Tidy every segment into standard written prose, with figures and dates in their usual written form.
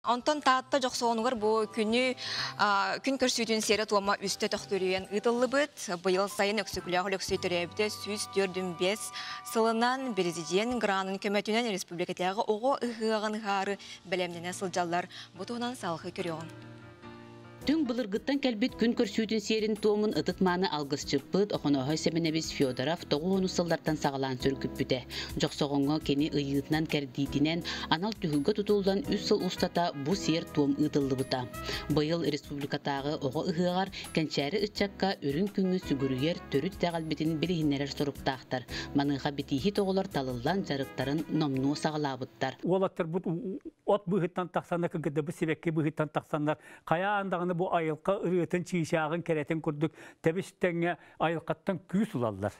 Онтон Таатта Дьохсоҕонугар бу күнү күн көрсүүтүн сиэрэ-туома үстэ төхтүрүйэн ыытыллыбыт. Быйыл сайын Өксөкүлээх Өлөксөй төрөөбүтэ 145 сылынан Президент гранын көмөтүнэн республикатааҕы оҕо ыһыаҕын ыһаары бэлэмнэнэ сылдьаллар. Бу туһунан салгыы көрүөҕүҥ. Түҥ былыргыттан кэлбит күн көрсүүтүн сиэрин туомун ытык-мааны алгысчыппыт Охонооһой Сэмэнэбис Федоров тоҕус сыллартан саҕалаан сөргүппүтэ. Дьохсоҕоҥҥо кини ыйыытынан-кэрдиитинэн анал түһүлгэ тутуллан үс сыл устата бу сиэр-туом ыытыллыбыта. Быйыл республикатааҕы оҕо ыһыаҕар кэнчээри ыччакка үрүҥ күҥҥэ сүгүрүйэр төрүт итэҕэлбитин билиһиннэрэр соруктаахтар. Маныаха битииһит оҕолор талыллан дьарыктарын номнуо саҕалаабыттар. Уолаттарбыт от быыһыттан тахсаннар, кыргыттарбыт сибэкки быыһыттан тахсаннар хайаан даҕаны бу айылҕа ырыатын чыычааҕын кэрэтин курдук тэбис-тэҥҥэ айылҕаттан күүс ылаллар.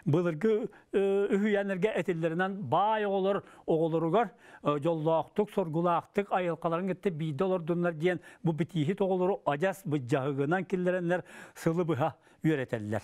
Былыргы үһүйээннэргэ этиллэринэн баай оҕолор оҕолоругар дьоллоохтук, соргулаахтык айылҕаларын кытта биирдэ олордуннар диэн бу битииһит оҕолору адьас быдьаһыгынан киллэрэннэр сылы быһа үөрэтэллэр.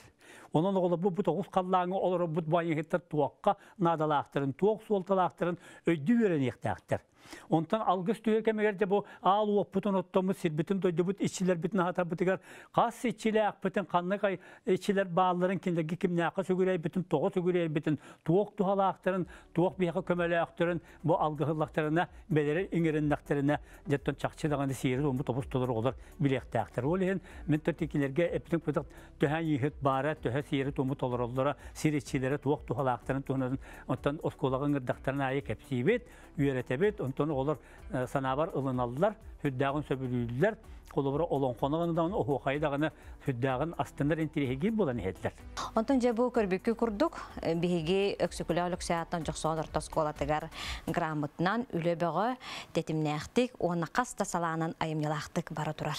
Онон оҕолорбут бу тоҕус халлааҥҥа олорорбут бу айыһыттар туохха наадалаахтарын, туох суолталаахтарын өйдүү үөрэниэхтээхтэр. Онтон алгыс түһэ кэмигэр дьэ бу аал уоппутун оттоммут сирбитин дойдубут иччилэрбитин аһатарбытыгар хас иччилээхпитин, ханнык иччилэр баалларын, кинилэргэ кимнээххэ сүгүрэйбитин, тоҕо сүгүрэйбитин, туох туһалаахтарын, туох биһиэхэ көмөлөөхтөрүн бу алгыһыллахтарына, бэлэрин иҥэриннэхтэринэ, дьэттэн чахчы даҕаны сиэри туоммут тобус толору оҕолор билиэхтээхтэр. Ол иһин мин тикилэргэ эппитим курдук төһө ииһит баара, төһө сиэри туому толороллоро, сир иччилэрэ туох туһалаахтарын туһунан оттон оскуолаҕа ыҥырдахтарын аайы кэпсиибит, үөрэтэбит, онтон оҕолор санаабар ылыналлар, сүрдээҕин сөбүлүүллэр, холобура олоҥхону даҕаны, оһуохайы даҕаны сүрдээҕин астынар интириэһиргиир буолан иһэллэр. Онтон дьэ бу көрбүккү курдук биһиги Өксөкүлээх Өлөксөй аатынан Дьохсоҕон орто оскуолатыгар грамотынан үлэ бөҕө тэтимнээхтик уонна хас да салаанан айымньылаахтык бара турар.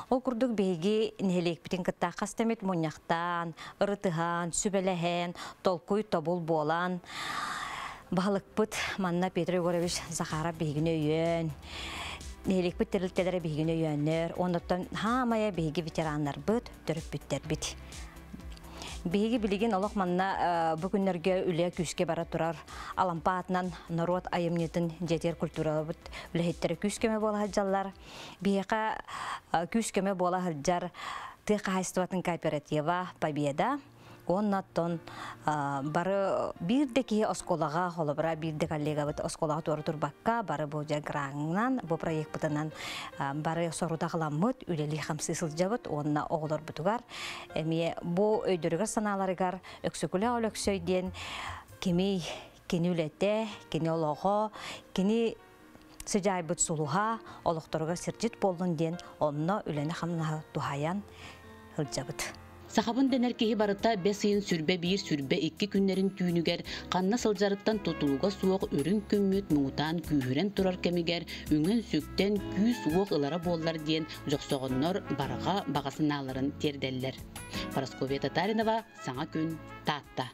Ол курдук биһиги нэһилиэкпитин кытта хас да эмит мунньахтаан, ырытыһан, сүбэлэһэн, толкуй тобул буолан баһылыкпыт манна Петр Егорович Захаров биһигини өйөөн, нэһилиэкпит тэрилтэлэрэ биһигини өйөөннөр, оннуттан хаамайа биһиги ветераннарбыт, төрөппүттэрбит. Биһиги билигин олох манна бу күннэргэ үлэ күүскэ бара турар Алампа аатынан норуот айымньытын дьиэтигэр культуралабыт үлэһиттэрэ күүс-көмө буола сылдьаллар. Биһиэхэ күүс-көмө буола сылдьар тыа хаһаайыстыбатын кооператива Победа уонна оттон бары биир да киһи оскуолаҕа холобура биир да коллегабыт оскуолаҕа туора турбакка бары бу дьэ граҥынан бу проекпытынан бары сорудахламмыт үлэлии-хамсыы сылдьабыт уонна оҕолорбутугар эмиэ бу өйдөрүгэр-санааларыгар Өксөкүлээх Өлөксөй диэн кимий кини үлэтэ, кини олоҕо, кини сыдьаайбыт сулуһа олохторугар сирдьит буоллун диэн онно үлэни-хамнаһы туһайан сылдьабыт. Сахабын дэнэр киһи барыта бэс ыйын сүрбэ биир сүрбэ икки күннэрин түүнүгэр ханна сылдьарыттан тутулуга суох үрүҥ күммүт муҥутаан күүһүрэн турар кэмигэр үҥэн-сүктэн күүс-уох ылара буоллар диэн дьохсоҕоннор барҕа баҕа санааларын тиэрдэллэр. Парасковья Татаринова, Саҥа күн, Таатта.